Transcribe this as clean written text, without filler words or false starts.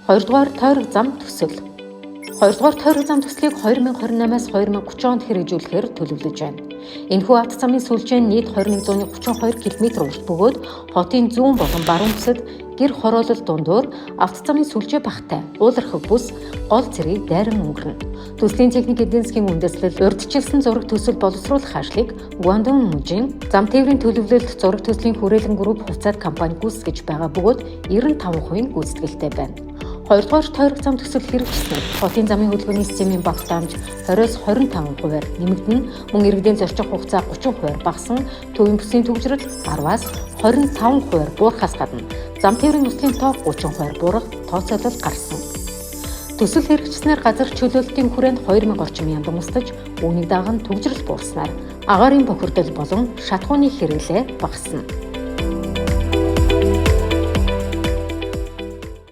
Хоёрдугаар тойрог зам төсөл. Хоёрдугаар тойрог зам төслийг 2028-аас 2030 онд хэрэгжүүлэхээр төлөвлөж байна. Энэхүү авто замын сүлжээ нь нийт 2132 км урт бөгөөд хотын зүүн болон баруун бүсэд гэр хороолол дундуур авто замын сүлжээ багтай уулархаг бүс гол цэргийг дайран өнгөрнө. Төслийн техник эдийн засгийн үндэслэл, урьдчилсан зураг төсөл боловсруулах ажлыг Гуандун мужийн зам тээврийн төлөвлөлт зураг төслийн хүрээлэн групп хувьцаат компани гүйцэтгэж байгаа бөгөөд 95% гүйцэтгэлтэй байна. Хоёрдугаар тойрог зам төсөл хэрэгжсэнээр хотын замын хөдөлгөөний системийн багтаамж 20-оос 25 хувиар нэмэгдэнэ, мөн иргэдийн зорчих хугацаа 30 хувиар багассан, төвийн бүсийн түгжрэл 10-аас 25 хувиар буурахаас гадна зам тээврийн нөхцөлийн тоо 30 хувиар буурах тооцоолол гарсан. Төсөл хэрэгжсэнээр газар чөлөөлтийн хүрээнд 2000 орчим яндам устж, үүнийг даган түгжрэл буурснаар агаарын бохирдол болон шатахууны хэрэглээ багасна.